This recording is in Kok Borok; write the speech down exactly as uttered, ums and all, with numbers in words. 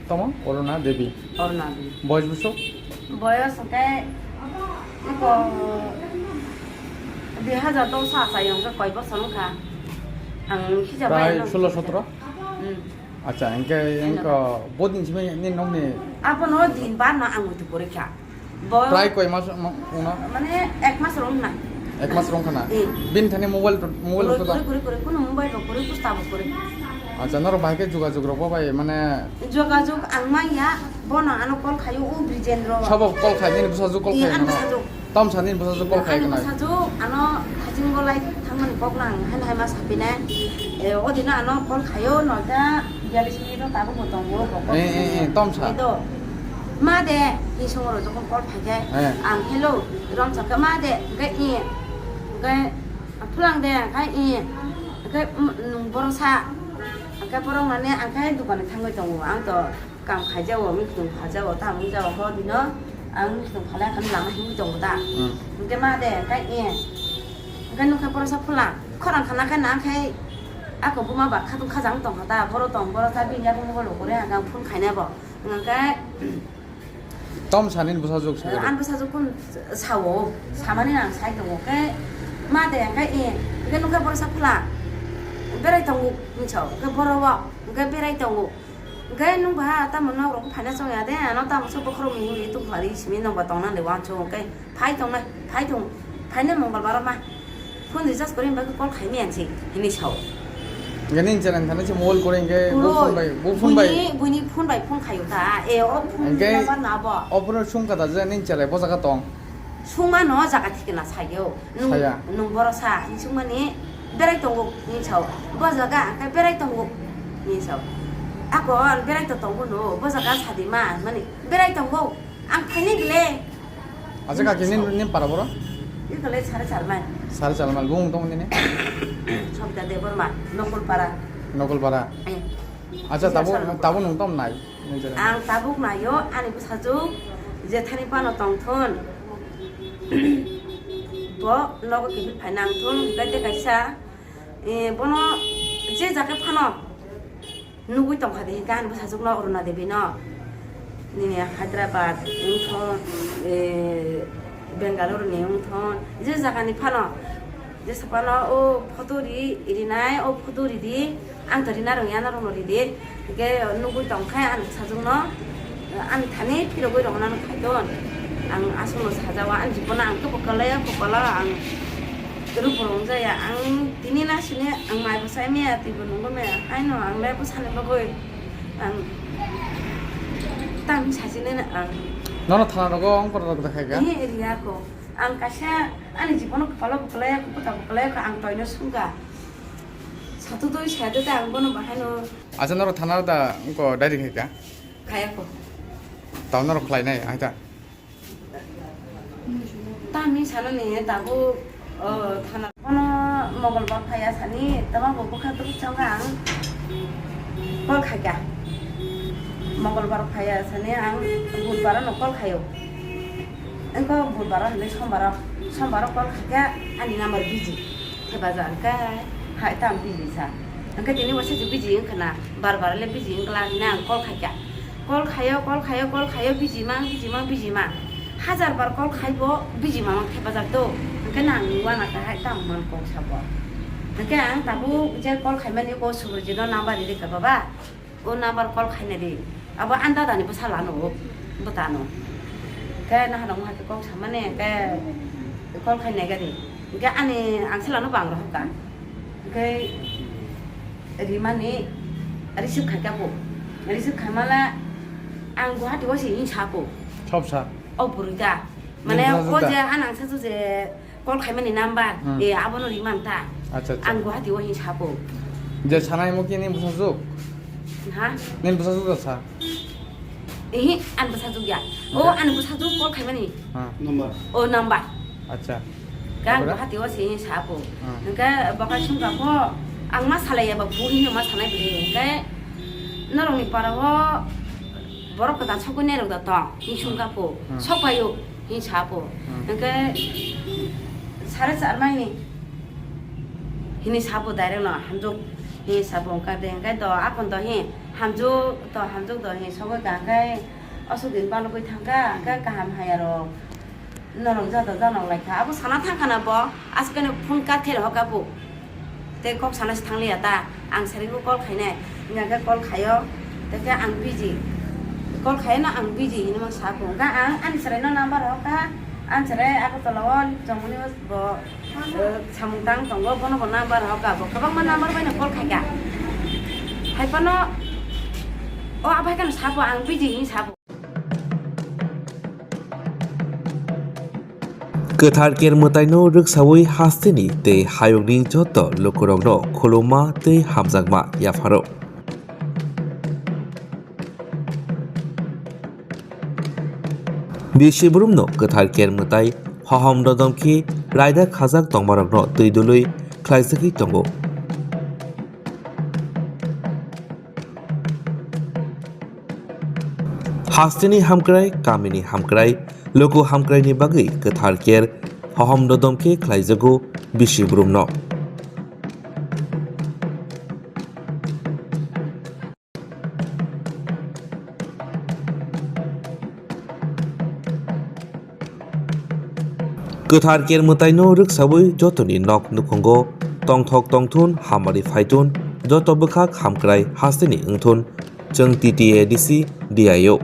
Tamo Aruna Devi. Aruna Devi. Boyos bwswk? Boyos hwnkhe iko dui hazar dos achai hwnkhe koi bosor wngkha. Ang hijab bai Prai no sulo sotro? Hmm. Acha, hwnkhe Ano. Wngkha bodin simi nini nokni Abono din bar no ang muitu kwrwi kha. Bo Prai koi mas ma-, wngno? Mane ek mas rok wngna. Ek mas rok wngkha na? Eh. Bini thani mobile to, mobile to da? Kuri, kuri, kuri, kunu mobile rok kuri, pusta bo kuri. Acha, norok bahai khe jogajog rok bo bai, mane Jogajog ang manya, bono ano call khayo, o Brijendra. Sabo call khai, nini bwsajwk call Eh, khai ano mano? Bwsajwk. Tamsa nini bwsajwk call khai Ani khna? Bwsajwk ano hajing golai thangmani kok lang, hai hai ma sapinai. Eh, o dino ano call khayo, noita biyalish minute o tabuk bo tongo, bo call Eh, eh, eh, khayo. Tamsa. Edo. Ma de, ni songo rok jokon call phaikhe, Eh. Ang hello, rom sakhe ma de, hwnkhe i, hwnkhe phulang de, hwnkhe i, hwnkhe, mm, nung borok sa, hwnkhe borok mane ang khe dukani thangwi tongo, ang to kam khaijao, mikhdung khaijao, tamo wngjao, ho dino ang mikhdung khalai khe lama himwi tongo ta. Hmm. Hwnkhe ma de, hwnkhe i, hwnkhe nukha borok sa phulang, khorang khana khe nang khe ako buma ba khatung khajang tongkha ta, borok tong, borok ta bini yakung mobile rok kore ang phone khainai bo. Hwnkhe Tom sa nini bwsajwk sa Eh, khe? Ani bwsajwk kun sao, samani ang sai tongo khe ma de khe i, hwnkhe nukhe borok sa phulang berai tongo hinwi sao, hwnkhe borok o hwnkhe berai tongo, hwnkhe nung ba tamo nok rok phaina chong ya de, ano tamo se bokhorok mihim ri tong phlari simi nokba tongna de uansuk hwnkhe phai tongnai, phai tong, phainai Mongolbar o ma. Phone recharge kwrwi bagwi call khaimani ang se, hinwi sao. Hwnkhe nini chwrai thani se mobile kwrwi hwnkhe bo Kwrwi. Phone bai, bo phone bai. Buini, buini phone bai phone khaio ta. E, o phone Hwnkhe number na bo. O phone sum kata je nini chwrai bo jaga tong. Suma no jaga thikna sayo. Nung, Saya. Nung boro sa, hinwi sumani berai tongo, hinwi sao. Bo jaga hwnkhe berai tongo, hinwi sao. Ako berai to tongo no, bo jaga sadi ma, mani berai tongo. Ang khainai bile. Acha kaki ni, ni para boro? Ni kale sare sar mai. Sare sar mai, bung tong ni ni? Sobda Debbarma, Nokol para. Nokol para. Eh. Acha, tabuk, tabuk nung tom nai? Nung jera. Ang tabuk nayo, ani bwsajwk jethani pano tongthon. Bo nogo kiphil phaina ang thon, hwnkhe tei kaisa, eh, bono je jaga phano. Nugwi tongkha de, hwnkhe ani bwsajwkno Aruna Devi no. Nini Hyderabad wngthon, eh, Bengaluru ni wngthon, je jagani phano, jesa phano o photo ri, rinai, o photo ridi, ang to rina rwngya, norokno ridi. Hwnkhe nugwi tongkha ani bwsajwkno, ani thani phirogwi rwngna khaidon. Ang aswkno sajao, ani jibono ang kebo kwlaiya, bo kwlao ang. Rupor wngjaya, ang tini na sini ang mai bwsai maya, twibo nungwi maya, haino ang le bwsani bagwi ang tang sachini na ang. Nono thana rogo ongkor rok dekhai kha? Ini area ko. Ang kaisa ani jibono kwpalo bwklai, kwta bwklai, ang toino sungkha. Satutwi satutwi ang bono bahaino. Acha, norok thana da ongko diary khai kha? Khaya ko. Tamo norok khlai nai, aita. Tamni sanani tabuk, o, thana. Bono Mongolbar phaiya sani, tama bo bwkha tubuk changkha ang call khaikha. Mongolbar phaiya sani ang Budbar no call khaio. Engko Budbar hinwi Sombar, Sombar call khaikha ani number busy. Thepajak hwnkhe hai tamo busy sa. Hwnkhe tini waisa se busy wngkha na, bar bar le busy wngkla hwnwi ang call khaikha. Call khaio, call khaio, call khaio, busy mang, busy mang, busy mang. Hajar bar call khaibo busy mang thepajak do. Hwnkhe nang uanakha hai tamo man kok sabo. Hwnkhe ang tabuk je call khaimani ko Subrajit no number rikha baba. O number call khaina di. Abo ani dada ni bwsala no, bwta no. Khe nahano wngkha khe kok samani, khe call khaina gari. Khe ani ang sala no bang rohor ka. Khe rimani receive khai ka bo. Receive khai mala ang Guwahati o si in sa ko. Sob sa. O bwrwi da. Mane Nini bwsajwk o da? Je ang ang sa je Call khaimani number, Hmm. eh, abono rimanta. Acha, acha. Ang Guwahati o hin sabo. Je sanai mo ki nini bwsajwk? Ha? Nini bwsajwk da sa? Ehe, ani bwsajwk ya. O, Acha. Ani bwsajwk call khaimani. Ha. Number. O, number. Acha. Khe ang Abra? Guwahati o se hin sabo. Hmm. Hwnkhe bo khe sungkha pho, ang ma salai ya ba, bo hino ma sanai bwle. Hwnkhe norokni para o borok kwtal sokwi nairok da tong, hin sungkha pho. Hmm. Sok paio. Hin sa po. Hmm. Hwnkhe sare charmani hini sa po direct no hamjwk hini sa po wngkha de, hwnkhe do akon do hi Hamjwk to, hamjwk do, he sogwi ka khe, aswk din balugwi thangkha, khe kaham haya rok norok jado janok lai kha. Abo sana thangkha na bo, aswk khe phone cut khe rohor kha bo. Tei kok sana se thang liya ta, ang serai khe call khainai, wngkha khe call khaio, tei khe ang busy, call khaio no ang busy hinwi ma sa kho. Wngkha ang ani serai no number rohor kha, ani serai Agartala o chongmani bo. Eh, samung tang tongo, bono bo number rohor kha, bo kwbangma number bai no call khai kha. Hai phano o abai khe no sabo, ang busy hinwi sabo. Kwthar Ker mwtaino rwksawi hasteni tei hayungni joto lukurokno khulumma tei hamjakma yapharo. Bisi Brumno Kwthar Ker mwtai hohom dodom khe raida khajak tongmarokno twi dului khlaijagwi tongo. Hasteni hamkrai, kamini hamkrai, luku hamkraini bagwi Kwthar Ker hohom dodom khe khlaijago Bisi Brumno. Kwthar Ker mwtaino rwksawi jotoni nok nukhungo tongthok tongthun, hamari phaithun, joto bwkhak hamkrai hasteni wngthun, chwng T T A D C D I O.